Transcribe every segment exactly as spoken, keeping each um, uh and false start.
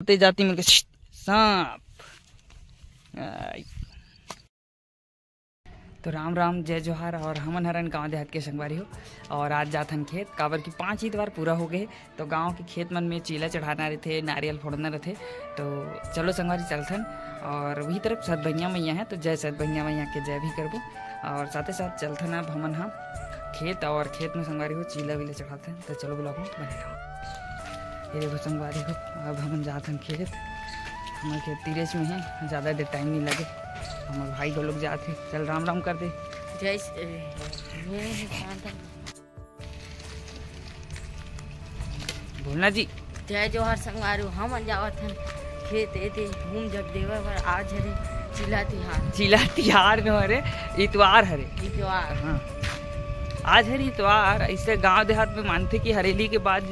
ते जाति मन के सांप। आई। तो राम राम, जय जोहार, और हमन हरन गांव देहात के संगवारी हो, और आज जाथन खेत, काबर कि पाँच इतवार पूरा हो गए, तो गांव के खेत मन में चीला चढ़ाना रहिथे, नारियल फोड़ना रहिथे। तो चलो संगवारी, चलथन। और वही तरफ सतभैया मैया है, तो जय सतभैया मैया के जय भी करबो, और साथे साथ चलथन अब हमन ह खेत, और खेत में संगवारी हो चीला वीला चढ़ाथन। तो चलो vlog में बने रहो। ये देखो संगवारी हो, अब हमन जाथन खेत। हमर खेत तीरेच में है, ज़्यादा देर टाइम नहीं लगे। हमर भाई को लोग जात हे, चल राम राम कर दे। जय श्री, बोलना जी। जय जोहार संगवारी हो, हमन जावत हन खेत एती घूम जग देवर बर। आज हरे चीला तिहार। चीला तिहार में हरे, इतवार हरे। इतवार। हाँ, आज हरे इतवार। ऐसे गांव देहात में मानथे कि हरेली के बाद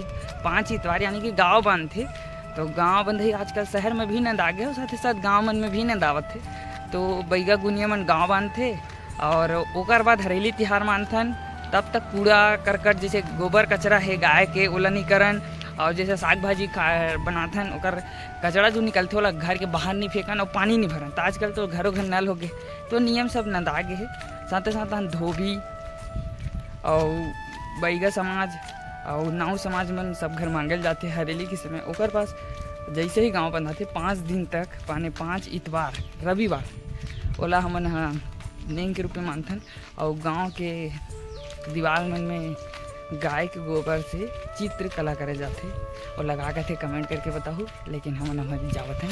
पाँच इतवार यानी कि गांव बांधथे, तो गांव बंधई आजकल शहर में भी नंदा गे हे, साथे साथ गांव मन में भी नंदावत हे। तो बइगा गुनिया मन गांव बांधथे, और ओकर बाद हरेली तिहार मानथन। तब तक कूड़ा करकट, जैसे गोबर कचरा है गाय के, ओला नहीं करन, और जैसे साग भाजी खा बनाथन, ओकर कचरा जो निकलथे, ओला घर के बाहर नहीं फेंकन और पानी नहीं भरन। तो आजकल तो घरों घर नल हो गए, तो नियम सब नंदा गे हे। साथे साथ हम धोबी और बइगा समाज और नाऊ समाज मन सब घर मांगल जाथे हरेली के समय। ओकर पास जैसे ही गांव बंधाथे, पाँच दिन तक, माने पाँच इतवार, रविवार, ओला हमन ह नेंग के रूप में मानथन। और गांव के दीवार मन में गाय के गोबर से चित्रकला करे जाथे। और लगा के थे, कमेंट करके बताहू, लेकिन हमन हमन जावत हन।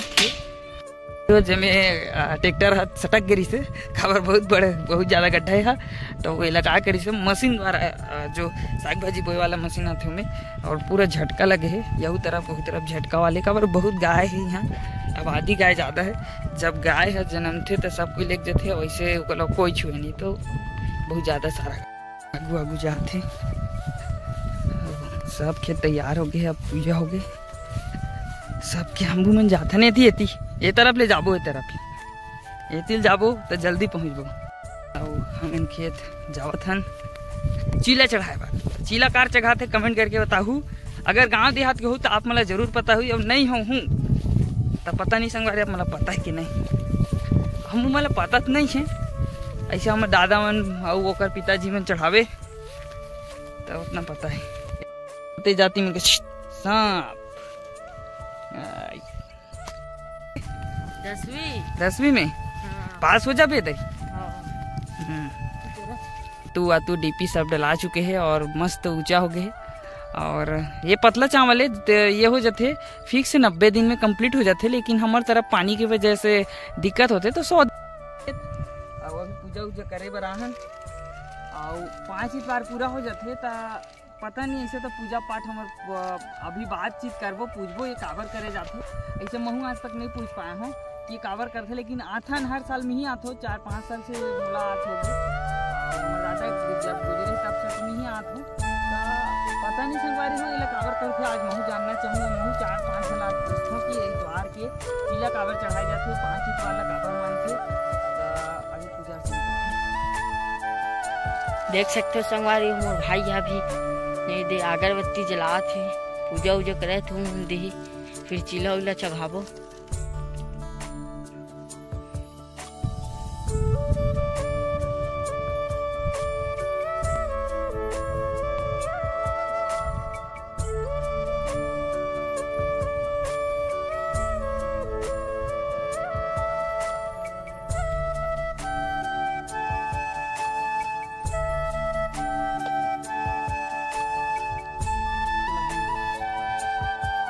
तो जेमे, आ, ट्रैक्टर ह सटक गे रहिसे, काबर बहुत बड़े, बहुत ज्यादा गड्ढा हे, तो वो लगा के रहिसे मशीन द्वारा, आ, जो साग भाजी बोए वाला मशीन आथे ओमे, और पूरा झटका लगे हे, यहू तरफ, वहू तरफ झटका वाले, काबर बहुत गाय हे यहाँ, आबादी गाय ज्यादा हे। जब गाय ह जन्मथे, त सब कोई लेके जथे, वैसे ओकर कोई छुए नहीं, तो बहुत ज्यादा सारा आगू आगू जाथे। सब खेत तैयार हो गए, अब पूजा हो गए। सबके हमू मन जाथन एती, एती, ए तरफ ले जाबो, ए तरफ, एती ले जाबो त जल्दी पहुँचबो। अउ हमन खेत जावत हन चीला चढ़ाए बर। चीला कार चघाथे, कमेंट करके बताहू। अगर गांव देहात के हो तो आप मन ला जरूर पता हुई, अब नहीं हो हूँ त पता नहीं संगवारी, आप मन ला पता है कि नहीं, हम मन ला पता तो नहीं है। ऐसे हमर दादा मन अउ ओकर पिताजी मन चढ़ावे, तो उतना पता है। ते जाति मन के सांप। आई। दसवीं। दसवीं में? हाँ। पास हो जाबे तई? हाँ। हम्म। तू आ तू डीपी सब डला चुके हे और मस्त ऊंचा हो गए हे। और ये पतला चावल है, त-, ये हो जाथे फिक्स नब्बे दिन में कंप्लीट हो जाथे, लेकिन हमर तरफ पानी की वजह से दिक्कत होथे, तो सौ। अब अभी पूजा उजा करे बर आहन, और पाँच इतवार पूरा हो जाथे, त पता नहीं, ऐसे तो पूजा पाठ हमर, अ, अभी बातचीत करबो, पूछबो ये काबर करे जाथे। ऐसे महू आज तक नहीं पूछ पाया हूँ कि काबर करथे, लेकिन आथन हर साल मिही आथो, चार पाँच साल से मुलाकात होगी। और हमर दादा जब गुजरे तब से तो मिही आथो। त पता नहीं संगवारी हो, एला काबर करथे, आज महू जानना चाहूँ। महू चार पाँच साल आज पूछथों कि ये इतवार के चीला काबर चढ़ाए जाथे, पाँच इतवार ला काबर मानथे। त अभी पूजा शुरू करथे। देख सकते हो संगवारी, मोर भाई ह भी ये दे अगरबत्ती जलात हे, पूजा उजा करत हूँ हम देही, फिर चीला उला चघाबो।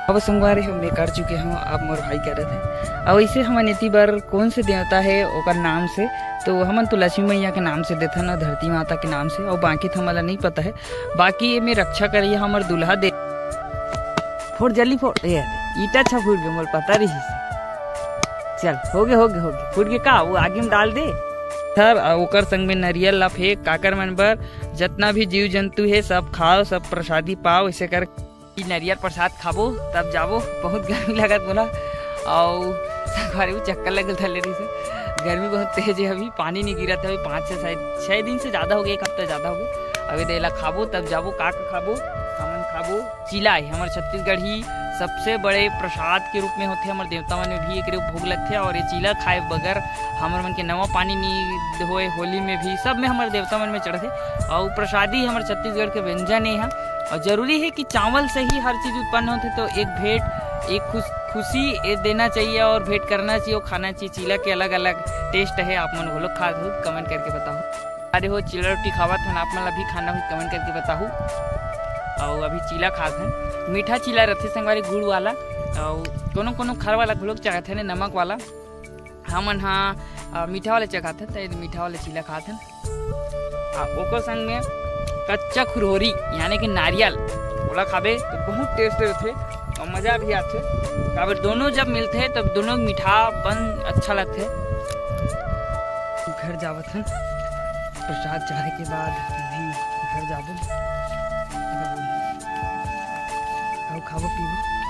अब संगवारी हो, मैं कर चुके हूँ, अब मोर भाई करत हे। अब ऐसे हमन एती बर कौन से देवता है ओकर नाम से, तो हमन तो लक्ष्मी मैया के नाम से देथन और धरती माता के नाम से, और बाकी तो हमन ला नहीं पता है। बाकी ये में रक्षा करिए हमर दूल्हा दे। फोड़ जल्दी फोड़, ये ईटा छा फूट गए, मोर पता रही से। चल, हो गए, हो गए, हो गए, फूट गए का, वो आगी में डाल दे। सर, आ ओकर संग में नरियल ला फेंक, काकर मन बर, जितना भी जीव जंतु है, सब खाओ, सब प्रसादी पाओ, ऐसे कर। ई नरियल प्रसाद खाबो, तब जाबो। बहुत गर्मी लगत बोला, और संगवारी वो चक्कर लगल धर ले रही से। गर्मी बहुत तेज है, अभी पानी नहीं गिरत है, अभी पाँच से शायद छः दिन से ज़्यादा हो गया, एक हफ्ता ज़्यादा हो गया। अभी देला खाबो, तब जाबो। का का खाबो? हमन खाबो चिलाई, हमर छत्तीसगढ़ी सबसे बड़े प्रसाद के रूप में होथे, हमर देवता मन में भी एकरे भोग लगथे। और ये चीला खाए बगैर हमर मन के नवा पानी नी होए, होली में भी, सब में हमर देवता मन में चढ़थे। और प्रसादी हमर छत्तीसगढ़ के व्यंजन ए ह। और जरूरी है कि चावल से ही हर चीज उत्पन्न होथे, तो एक भेंट, एक खुश, खुशी ए देना चाहिए और भेंट करना चाहिए और खाना चाहिए। चीला के अलग-अलग टेस्ट है, आप मन घलो खात हो, कमेंट करके बताओ। अरे हो, चीला रोटी खावत हन, आप मन ला भी खाना हो, कमेंट करके बताहू। अउ अभी चीला खात हन, मीठा चीला रथे संगवारी, गुड़ वाला, अउ कोनो कोनो खर वाला घलोक चघाथे ने, नमक वाला। हमन हा, अ, मीठा वाला चघाथन, त ये मीठा वाला चीला खात हन। आ, ओकर संग में कच्चा खुरहोरी, यानी कि नारियल, ओला खाबे तो बहुत टेस्ट रहथे और मजा भी आथे। काबर दोनों जब मिलथे, तब दोनों मीठापन अच्छा लगथे। घर जावत हन, प्रसाद चढ़ाए के बाद अभी घर जाबो, अउ खाबो पीबो।